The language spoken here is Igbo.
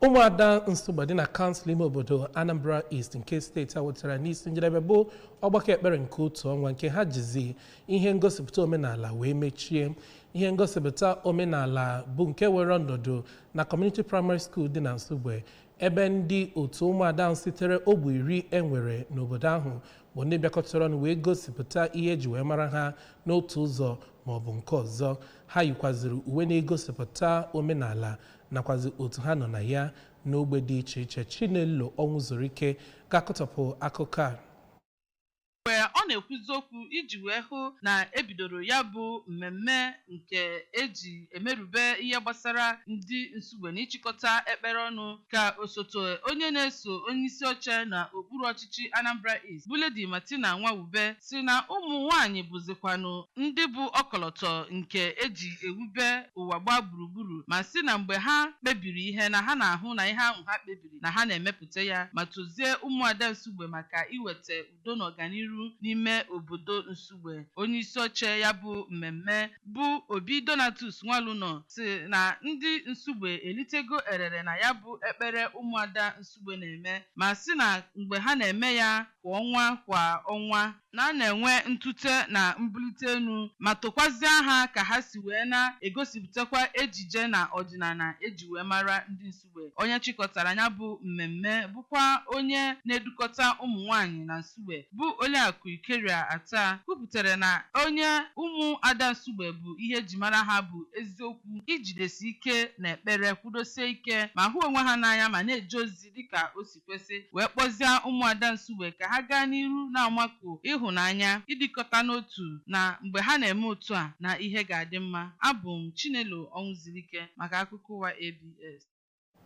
Ụmụada Nsugbe dị na kansụl ime obodo Anambra East nke steeti a wetara n'isi njedebe bụ ọgbakọ ekpere nke otu ọnwa nke ha jizi ihe ngosipụta omenala wee mechie. Ihe ngosipụta omenala bụ nke were ọnọdụ na Community Primary School dị na Nsugbe, ebe ndị otu ụmụada sitere ogbe 10 e nwere n'obodo ahụ bụ ndị bịakọtara ọnụ wee gosipụta ihe eji wee mara ha n'otu ụzọ ma ọ bụ nke ọzọ. Ha yikwaziri uwe na-egosipụta omenala nakwazi otu ha nọ na ya n'ogbe dị iche iche. Chinelo Ọnwụzurike ga-akọtọpụ akụkọ a. Mgbe ọ na-ekwuzi okwu iji wee hụ na ebidoro ya bụ mmemme nke eji emerube ihe gbasara ndị Nsugbe na ịchịkọta ekpere ọnụ, ka osote onye na-eso onyeisi oche na okpuru ọchịchị Anambra East, bụ Lady Martina Nwawube, si na ụmụ nwanyị bụzikwanụ ndị bụ ọkọlọtọ nke eji ewube ụwa gbaa gburugburu, ma si na mgbe ha kpebiri ihe, na ha na-ahụ na ihe ahụ ha kpebiri na ha na-emepụta ya, ma tozie ụmụada Nsugbe maka iweta udo na ọganiru n'ime obodo Nsugbe. Onyeisi oche ya bụ mmemme, bụ Obi Donatus Nwalunọ, si na ndị Nsugbe elitego erere na ya bụ ekpere ụmụada Nsugbe na-eme, ma si na mgbe ha na-eme ya kwa ọnwa kwa ọnwa, na a na-enwe ntute na mbulite elu, ma tokwazie ha ka ha si wee na-egosipụtakwa ejije na ọdịnala eji wee mara ndị Nsugbe. Onye chịkọtara ya bụ mmemme, bụkwa onye na-edukọta ụmụ nwanyị na Nsugbe, bụ Oliakụ Ikeria Ata, kwupụtara na onye ụmụada Nsugbe bụ ihe eji mara ha bụ eziokwu, ijidesi ike na ekpere, kwudosie ike ma hụ onwe ha n'anya ma na-eje ozi dịka o si kwesị, wee kpọzie ụmụada Nsugbe ka ha gaa n'iru na-amakụ ịhụnanya, ịdịkọta n'otu, na mgbe ha na-eme otu a na ihe ga-adị mma. Abụ m Chinelo Ọnwụzirike maka akụkọ ụwa ABS.